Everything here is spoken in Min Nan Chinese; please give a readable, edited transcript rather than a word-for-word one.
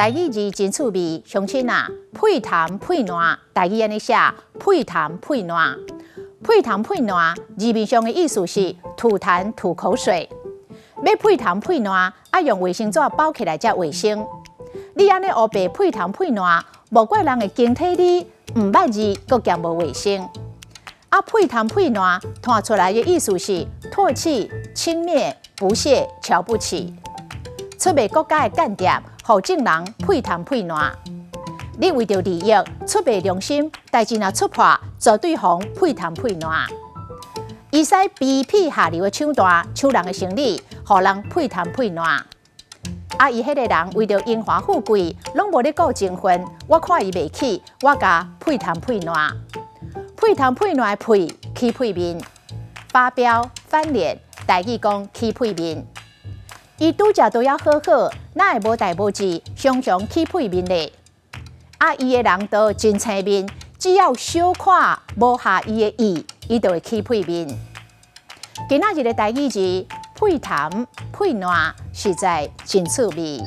台語字真趣味，鄉親啊，屁痰屁瀾，台語按呢寫，屁痰屁瀾，屁痰屁瀾，字面上的意思是吐痰吐口水。欲屁痰屁瀾，愛用衛生紙包起來才衛生。你按呢烏白屁痰屁瀾，無怪人會驚體你毋捌字，閣嫌無衛生。啊，屁痰屁瀾，拖出來的意思是唾棄、輕蔑、不屑、瞧不起。出賣國家的間諜，予眾人屁痰屁瀾。你為著利益出賣良心，代誌若出破，絕對予人屁痰屁瀾。伊使卑鄙下流的手段搶人的生理，予人屁痰屁瀾。啊，伊彼个人為著榮華富貴，攏無咧顧情分，我看伊袂起，我共屁痰屁瀾。屁痰屁瀾的屁起屁面，發飆翻臉，台語講起屁面。伊拄才都猶好好，哪會無代無誌，常常起屁面咧？啊，伊的人都真青面，只要小可無合伊的意，伊就會起屁面。今仔日的台語字屁痰屁瀾，實在真趣味。